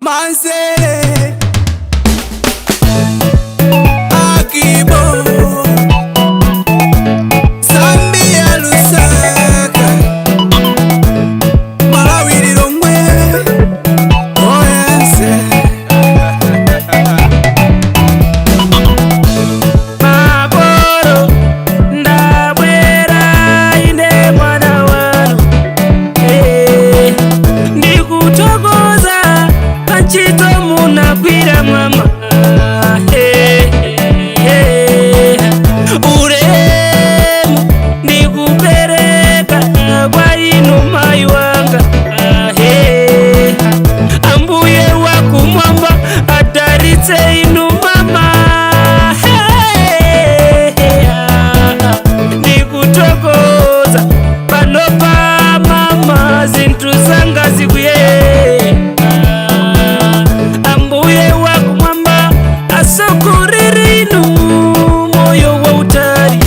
Manzere Akibo Zambia Lusaka Malawi Lilongwe Oyense Makolo ndabwera ine mwana wanu, ndikuthokoza pantchito munagwira mama, ulemu ndikupereka kwa inu mayi wanga, ambuye wakumwamba adalitse inu mama, ndikuthokoza pano pa mama zinthu zanga zikuyenda, ambuye wakumwamba asokorere inu moyo wautali.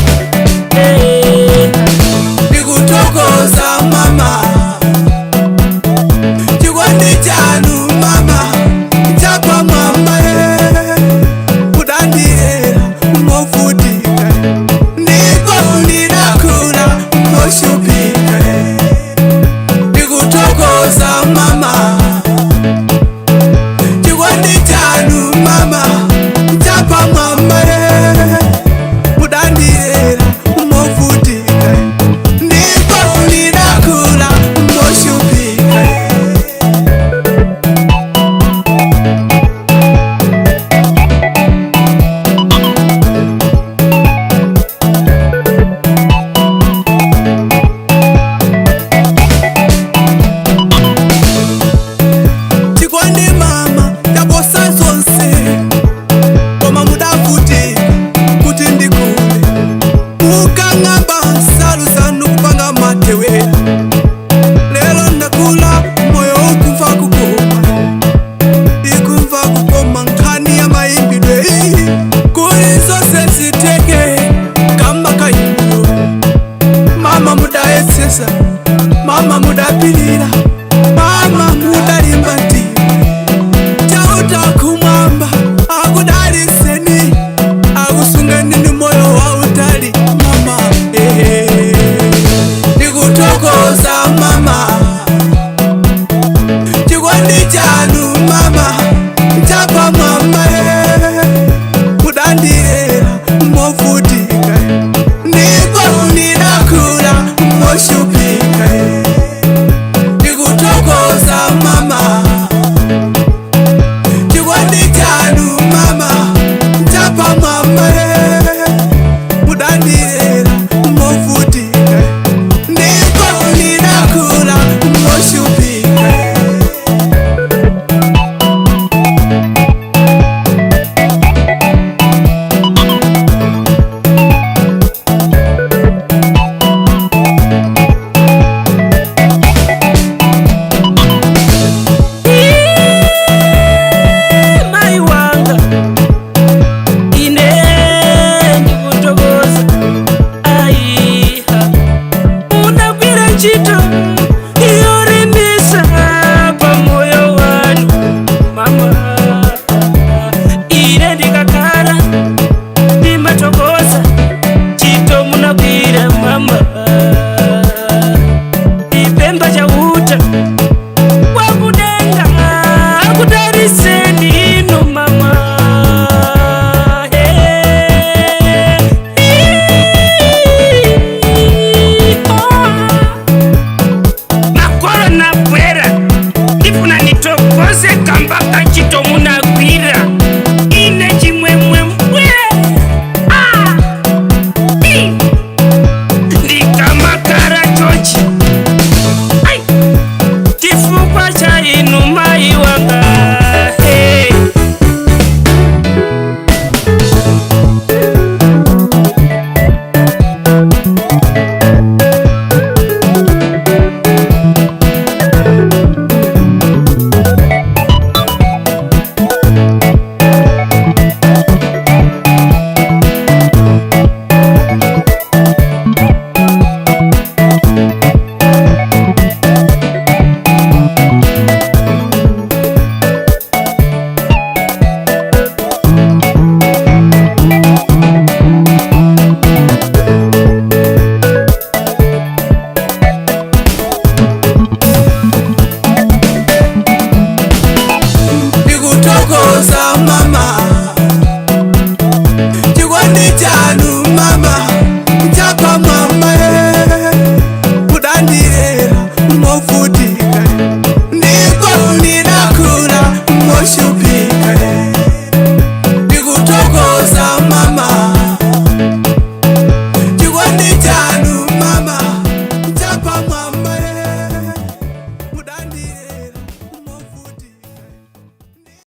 Ndikuthokoza mama chikondi chanu mama chapamwamba kudandilera movutika ndipo ndinakula moshupika. Ndikuthokoza mama chikondi chanu mama chapamwamba kudandilera movutika ndipo ndinakula moshupika. Chikondi mama chaposa zonse koma mudavutika kuti ndikule mukang'amba nsalu zanu kupanga matewera lero ndakula moyo ukumva kukoma ikumva kukoma nkhani ya mayimbidwe iyi kuli zonse ziteke kamba kayimbo mama mudayesesa mama mudapilira mama mudalimba mtima chauta kumwamba akudaliseni akusungeni ni moyo wa utali mama, Ndikuthokoza mama chikondi chanu mama chapamwamba kudandilera movutika ndipo ndinakula moshupika. Ndikuthokoza mama chikondi chanu mama chapamwamba mudandilera movutika ndipo ndinakula moshupika. Mayi wanga ine ndikuthokoza aiha munagwira ntchito yolimisa pamoyo wanu mama, ine ndikakhala ndimathokoza ntchito munagwira mama, ipemba chauta wakudenga akudaliseni inu mama. Makolo nabwera ndifuna nitokoze kamba kachito munagwira.